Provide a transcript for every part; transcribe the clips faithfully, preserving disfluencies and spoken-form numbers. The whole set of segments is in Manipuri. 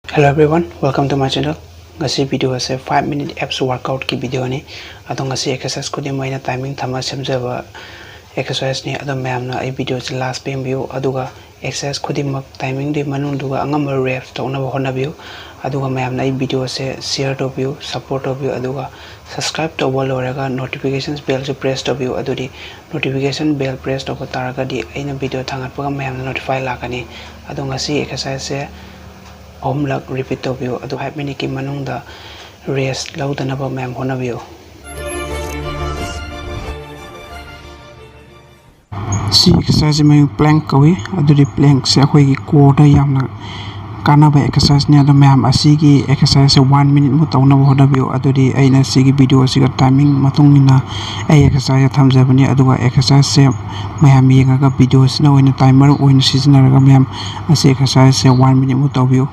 Hello everyone, welcome to my channel. ꯉꯁꯤ video ꯑꯁꯦ five minute abs workoutꯀꯤ videoꯅꯤ꯫ ꯑꯗꯣ ꯉꯁꯤ exercise ꯈꯨꯗꯤꯡꯃꯛ ꯑꯩꯅ timing ꯊꯝꯃ ꯁꯦꯝꯖꯕ exerciseꯅꯤ꯫ ꯑꯗꯣ ꯃꯌꯥꯝꯅ ꯑꯩ videoꯁꯦ last ꯐꯥꯎ ꯌꯦꯡꯕꯤꯌꯨ, ꯑꯗꯨꯒ exercise ꯈꯨꯗꯤꯡꯃꯛ timingꯗꯨꯒꯤ ꯃꯅꯨꯡꯗꯨꯒ ꯑꯉꯝꯕ reps ꯇꯧꯅꯕ ꯍꯣꯠꯅꯕꯤꯌꯨ꯫ ꯑꯗꯨꯒ ꯃꯌꯥꯝꯅ ꯑꯩ videoꯁꯦ share ꯇꯧꯕꯤꯌꯨ, support ꯇꯧꯕꯤꯌꯨ, ꯑꯗꯨꯒ subscribe ꯇꯧꯕ ꯂꯣꯏꯔꯒ notifications bellꯁꯨ press ꯇꯧꯕꯤꯌꯨ꯫ ꯑꯗꯨꯗꯤ notification bell press ꯇꯧꯕ ꯇꯥꯔꯒꯗꯤ ꯑꯩꯅ video ꯊꯥꯡꯒꯠꯄꯒ ꯃꯌꯥꯝꯗ notify ꯂꯥꯛꯀꯅꯤ꯫ ꯑꯗꯣ ꯉꯁꯤ exerciseꯁꯦ ꯑꯍꯨꯝꯂꯛ repeat ꯇꯧꯕꯤꯌꯨ꯫ ꯑꯗꯨ five minuteꯀꯤ ꯃꯅꯨꯡꯗ rest ꯂꯧꯗꯅꯕ ꯃꯌꯥꯝ ꯍꯣꯠꯅꯕꯤꯌꯨ꯫ ꯁꯤ exerciseꯁꯤ ꯃꯃꯤꯡ plank ꯀꯧꯏ꯫ ꯑꯗꯨꯗꯤ plankꯁꯦ ꯑꯩꯈꯣꯏꯒꯤ coreꯗ ꯌꯥꯝꯅ ꯀꯥꯟꯅꯕ exerciseꯅꯤ꯫ ꯑꯗꯣ ꯃꯌꯥꯝ ꯑꯁꯤꯒꯤ exerciseꯁꯦ one minuteꯃꯨꯛ ꯇꯧꯅꯕ ꯍꯣꯠꯅꯕꯤꯌꯨ꯫ ꯑꯗꯨꯗꯤ ꯑꯩꯅ ꯁꯤꯒꯤ video ꯑꯁꯤꯒ timing ꯃꯇꯨꯡ ꯏꯟꯅ ꯑꯩ exerciseꯁꯦ ꯊꯝꯖꯕꯅꯤ꯫ ꯑꯗꯨꯒ exerciseꯁꯦ ꯃꯌꯥꯝ ꯌꯦꯡꯉꯒ videoꯁꯤꯅ ꯑꯣꯏꯅ timer ꯑꯣꯏꯅ ꯁꯤꯖꯤꯟꯅꯔꯒ ꯃꯌꯥꯝ ꯑꯁꯤ exerciseꯁꯦ one minuteꯃꯨꯛ ꯇꯧꯕꯤꯌꯨ꯫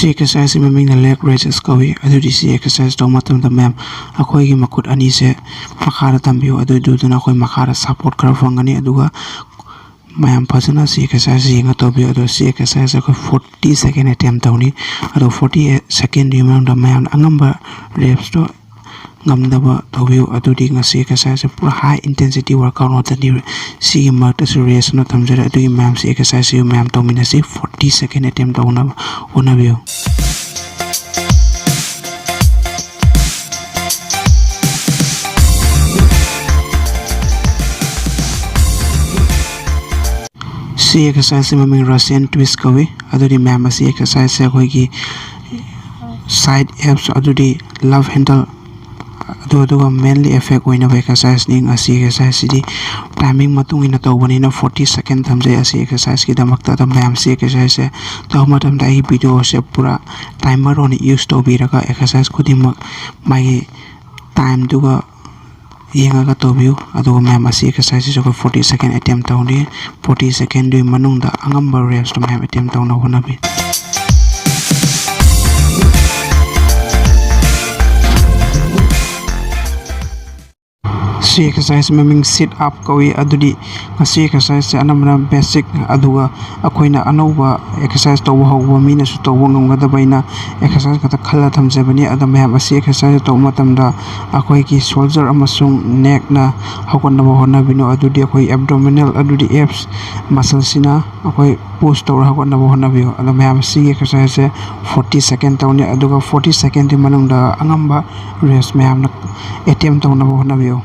ꯁꯤ exerciseꯁꯤ ꯃꯃꯤꯡꯅ leg raises ꯀꯧꯏ꯫ ꯑꯗꯨꯗꯤ ꯁꯤ exercise ꯇꯧꯕ ꯃꯇꯝꯗ ꯃꯌꯥꯝ ꯑꯩꯈꯣꯏꯒꯤ ꯃꯈꯨꯠ ꯑꯅꯤꯁꯦ ꯃꯈꯥꯗ ꯊꯝꯕꯤꯌꯨ꯫ ꯑꯗꯨꯗꯨꯅ ꯑꯩꯈꯣꯏ ꯃꯈꯥꯗ support ꯈꯔ ꯐꯪꯒꯅꯤ꯫ ꯑꯗꯨꯒ ꯃꯌꯥꯝ ꯐꯖꯅ ꯁꯤ exerciseꯁꯤ ꯌꯦꯡꯉ ꯇꯧꯕꯤꯌꯨ꯫ ꯑꯗꯣ ꯁꯤ exerciseꯁꯤ ꯑꯩꯈꯣꯏ forty second attempt ꯇꯧꯅꯤ꯫ ꯑꯗꯣ forty secondꯗꯨꯒꯤ ꯃꯅꯨꯡꯗ ꯃꯌꯥꯝꯅ ꯑꯉꯝꯕ repsꯇꯣ ꯉꯝꯅꯕ ꯇꯧꯕꯤꯌꯨ꯫ ꯑꯗꯨꯗꯤ ꯉꯁꯤ exerciseꯁꯦ ꯄꯨꯔꯥ high intensity workout ꯉꯥꯛꯇꯅꯤ꯫ ꯁꯤꯒꯤ ꯃꯔꯛꯇꯁꯨ rest ꯑꯃ ꯊꯝꯖꯔꯦ꯫ ꯑꯗꯨꯒꯤ ꯃꯌꯥꯝꯁꯤ exerciseꯁꯤ ꯃꯌꯥꯝ ꯇꯧꯃꯤꯟꯅꯁꯤ꯫ Forty second attempt ꯇꯧꯅꯕ ꯍꯣꯠꯅꯕꯤꯌꯨ꯫ ꯁꯤ exerciseꯁꯤ ꯃꯃꯤꯡ Russian twist ꯀꯧꯏ꯫ ꯑꯗꯨꯗꯤ ꯃꯌꯥꯝ ꯑꯁꯤ exerciseꯁꯦ ꯑꯩꯈꯣꯏꯒꯤ side abs ꯑꯗꯨꯗꯤ love handle ꯑꯗꯨꯒ mainly effect ꯑꯣꯏꯅꯕ exercise ꯅꯤ꯫ ꯉꯁꯤ exercise ꯁꯤꯗꯤ timing ꯃꯇꯨꯡ ꯏꯟꯅ ꯇꯧꯕꯅꯤꯅ forty second ꯊꯝꯖꯩ ꯑꯁꯤ exercise ꯀꯤꯗꯃꯛꯇ꯫ ꯑꯗꯣ ꯃꯌꯥꯝ ꯁꯤ exercise ꯁꯦ ꯇꯧꯕ ꯃꯇꯝꯗ ꯑꯩꯒꯤ video ꯁꯦ ꯄꯨꯔꯥ timer ꯑꯣꯏꯅ use ꯇꯧꯕꯤꯔꯒ exercise ꯈꯨꯗꯤꯡꯃꯛ ꯃꯥꯒꯤ time ꯗꯨꯒ ꯌꯦꯡꯉꯒ ꯇꯧꯕꯤꯌꯨ꯫ ꯑꯗꯨꯒ ꯃꯌꯥꯝ ꯑꯁꯤ exercise ꯁꯤꯁꯨ ꯑꯩꯈꯣꯏ forty second attempt ꯇꯧꯅꯤ꯫ Forty second ꯗꯨꯒꯤ ꯃꯅꯨꯡꯗ ꯑꯉꯝꯕ reps ꯇꯣ ꯃꯌꯥꯝ attempt ꯇꯧꯅꯕ ꯍꯣꯠꯅꯕꯤꯌꯨ꯫ ꯁꯤ exercise ꯃꯃꯤꯡ sit up ꯀꯧꯏ꯫ ꯑꯗꯨꯗꯤ ꯉꯁꯤ exercise ꯁꯦ ꯑꯅꯝꯕꯅ basic, ꯑꯗꯨꯒ ꯑꯩꯈꯣꯏꯅ ꯑꯅꯧꯕ exercise ꯇꯧꯕ ꯍꯧꯕ ꯃꯤꯅꯁꯨ ꯇꯧꯕ ꯉꯝꯒꯗꯕ ꯑꯩꯅ exercise ꯈꯛꯇ ꯈꯜꯂ ꯊꯝꯖꯕꯅꯤ꯫ ꯑꯗꯣ ꯃꯌꯥꯝ ꯑꯁꯤ exercise ꯇꯧꯕ ꯃꯇꯝꯗ ꯑꯩꯈꯣꯏꯒꯤ shoulder ꯑꯃꯁꯨꯡ neck ꯅ ꯍꯧꯒꯠꯅꯕ ꯍꯣꯠꯅꯕꯤꯅꯨ꯫ ꯑꯗꯨꯗꯤ ꯑꯩꯈꯣꯏ abdominal, ꯑꯗꯨꯗꯤ abs muscle ꯁꯤꯅ ꯑꯩꯈꯣꯏ push ꯇꯧꯔ ꯍꯧꯒꯠꯅꯕ ꯍꯣꯠꯅꯕꯤꯌꯨ꯫ ꯑꯗꯣ ꯃꯌꯥꯝ ꯁꯤꯒꯤ exercise ꯁꯦ forty second ꯇꯧꯅꯤ, ꯑꯗꯨꯒ forty second ꯗꯨꯒꯤ ꯃꯅꯨꯡꯗ ꯑꯉꯝꯕ reps ꯃꯌꯥꯝꯅ attempt ꯇꯧꯅꯕ ꯍꯣꯠꯅꯕꯤꯌꯨ꯫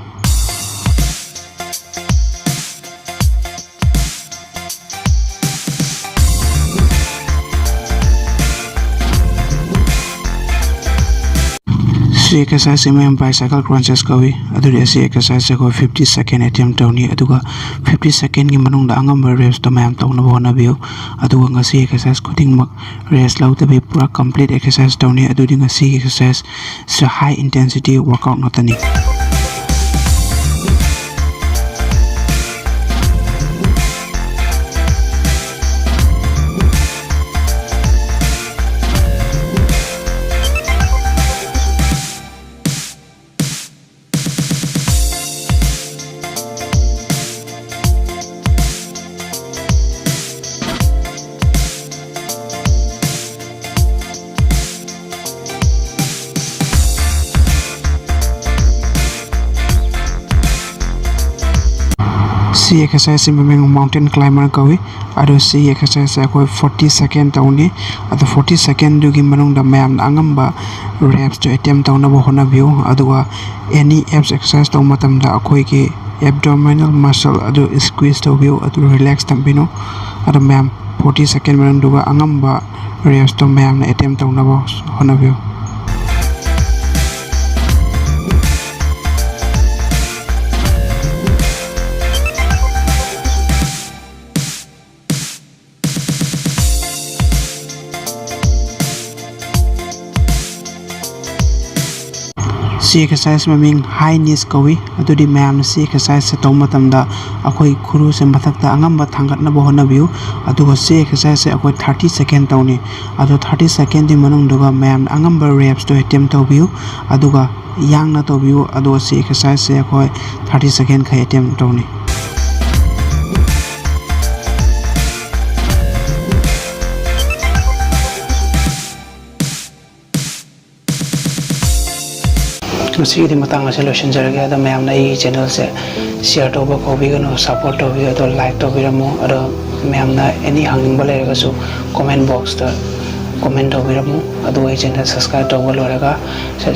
ꯁꯤ exercise ꯁꯤ ꯃꯌꯥꯝ bicycle crunches ꯀꯧꯏ꯫ ꯑꯗꯨꯗꯤ ꯑꯁꯤ exercise ꯁꯦ ꯑꯩꯈꯣꯏ fifty second attempt ꯇꯧꯅꯤ, ꯑꯗꯨꯒ fifty second ꯒꯤ ꯃꯅꯨꯡꯗ ꯑꯉꯝꯕ reps ꯇꯣ ꯃꯌꯥꯝ ꯇꯧꯅꯕ ꯍꯣꯠꯅꯕꯤꯌꯨ꯫ ꯑꯗꯨꯒ ꯉꯁꯤ exercise ꯈꯨꯗꯤꯡꯃꯛ rest ꯂꯧꯗꯕꯤ ꯄꯨꯔꯥ complete exercise ꯇꯧꯅꯤ꯫ ꯑꯗꯨꯗꯤ ꯉꯁꯤꯒꯤ exercise ꯁꯦ high intensity workout ꯉꯥꯛꯇꯅꯤ꯫ ꯁꯤ exercise ꯁꯤ ꯃꯃꯤꯡ mountain climber ꯀꯧꯏ꯫ ꯑꯗꯣ ꯁꯤ exercise ꯁꯦ ꯑꯩꯈꯣꯏ forty second ꯇꯧꯅꯤ꯫ ꯑꯗꯣ forty second ꯗꯨꯒꯤ ꯃꯅꯨꯡꯗ ꯃꯌꯥꯝꯅ ꯑꯉꯝꯕ reps ꯇꯣ attempt ꯇꯧꯅꯕ ꯍꯣꯠꯅꯕꯤꯌꯨ꯫ ꯑꯗꯨꯒ any abs exercise ꯇꯧꯕ ꯃꯇꯝꯗ ꯑꯩꯈꯣꯏꯒꯤ abdominal muscle ꯑꯗꯨ squeeze ꯇꯧꯕꯤꯌꯨ, ꯑꯗꯨ relax ꯊꯝꯕꯤꯅꯨ꯫ ꯑꯗꯣ ꯃꯌꯥꯝ forty second ꯃꯅꯨꯡꯗꯨꯒ ꯑꯉꯝꯕ reps ꯇꯣ ꯃꯌꯥꯝꯅ attempt ꯇꯧꯅꯕ ꯍꯣꯠꯅꯕꯤꯌꯨ꯫ ꯑꯦꯛꯁꯔꯁꯥꯏꯁ ꯃꯃꯤꯡ ꯍꯥꯏ ꯅꯤꯁ ꯀꯧꯏ꯫ ꯑꯗꯨꯗꯤ ꯃꯌꯥꯝꯅ ꯁꯤ ꯑꯦꯛꯁꯔꯁꯥꯏꯁꯁꯦ ꯇꯧꯕ ꯃꯇꯝꯗ ꯑꯩꯈꯣꯏ ꯈꯨꯔꯨꯁꯦ ꯃꯊꯛꯇ ꯑꯉꯝꯕ ꯊꯥꯡꯒꯠꯅꯕ ꯍꯣꯠꯅꯕꯤꯌꯨ꯫ ꯑꯗꯨꯒ ꯁꯤ ꯑꯦꯛꯁꯔꯁꯥꯏꯁꯁꯦ ꯑꯩꯈꯣꯏ ꯊꯥꯔꯇꯤ ꯁꯦꯀꯦꯟ ꯇꯧꯅꯤ꯫ ꯑꯗꯣ ꯊꯥꯔꯇꯤ ꯁꯦꯀꯦꯟꯗꯤ ꯃꯅꯨꯡꯗꯨꯒ ꯃꯌꯥꯝꯅ ꯑꯉꯝꯕ ꯔꯦꯞꯁꯇꯣ ꯑꯦꯇꯦꯝ ꯇꯧꯕꯤꯌꯨ꯫ ꯑꯗꯨꯒ ꯌꯥꯡꯅ ꯇꯧꯕꯤꯌꯨ꯫ ꯑꯗꯨꯒ ꯁꯤ ꯑꯦꯛꯁꯔꯁꯥꯏꯁꯁꯦ ꯑꯩꯈꯣꯏ ꯊꯥꯔꯇꯤ ꯁꯦꯀꯦꯟ ꯈꯛ ꯑꯦꯇꯦꯝ ꯇꯧꯅꯤ꯫ ꯉꯁꯤꯒꯤꯗꯤ ꯃꯇꯥꯡ ꯑꯁꯤ ꯂꯣꯏꯁꯤꯟꯖꯔꯒꯦ꯫ ꯑꯗꯣ ꯃꯌꯥꯝꯅ ꯑꯩꯒꯤ ꯆꯦꯅꯦꯜꯁꯦ ꯁꯤꯌꯔ ꯇꯧꯕ ꯀꯥꯎꯕꯤꯒꯅꯨ, ꯁꯞꯄꯣꯔꯠ ꯇꯧꯕꯤꯌꯨ, ꯑꯗꯣ ꯂꯥꯏꯛ ꯇꯧꯕꯤꯔꯝꯃꯨ꯫ ꯑꯗꯣ ꯃꯌꯥꯝꯅ ꯑꯦꯅꯤ ꯍꯪꯅꯤꯡꯕ ꯂꯩꯔꯒꯁꯨ ꯀꯣꯃꯦꯟ ꯕꯣꯛꯁꯇ ꯀꯣꯃꯦꯟ ꯇꯧꯕꯤꯔꯝꯃꯨ꯫ ꯑꯗꯨꯒ ꯑꯩ ꯆꯦꯅꯦꯜ ꯁꯕꯁꯀ꯭ꯔꯥꯏꯕ ꯇꯧꯕ ꯂꯣꯏꯔꯒ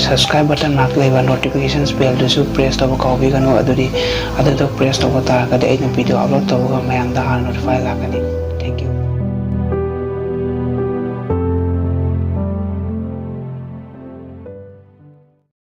ꯁꯕꯁꯀ꯭ꯔꯥꯏꯕ ꯕꯇꯟ ꯃꯥꯔꯛ ꯂꯩꯕ ꯅꯣꯇꯤꯐꯤꯀꯦꯁꯟꯁ ꯕꯦꯜꯗꯨꯁꯨ ꯄ꯭ꯔꯦꯁ ꯇꯧꯕ ꯀꯥꯎꯕꯤꯒꯅꯨ꯫ ꯑꯗꯨꯗꯤ ꯑꯗꯨꯗꯣ ꯄ꯭ꯔꯦꯁ ꯇꯧꯕ ꯇꯥꯔꯒꯗꯤ ꯑꯩꯅ ꯚꯤꯗꯤꯑꯣ ꯑꯞꯂꯣꯗ ꯇꯧꯕꯒ ꯃꯌꯥꯝꯗ ꯍꯥꯟꯅ ꯅꯣꯇꯤꯐꯥꯏ ꯂꯥꯛꯀꯅꯤ꯫ Thank you꯫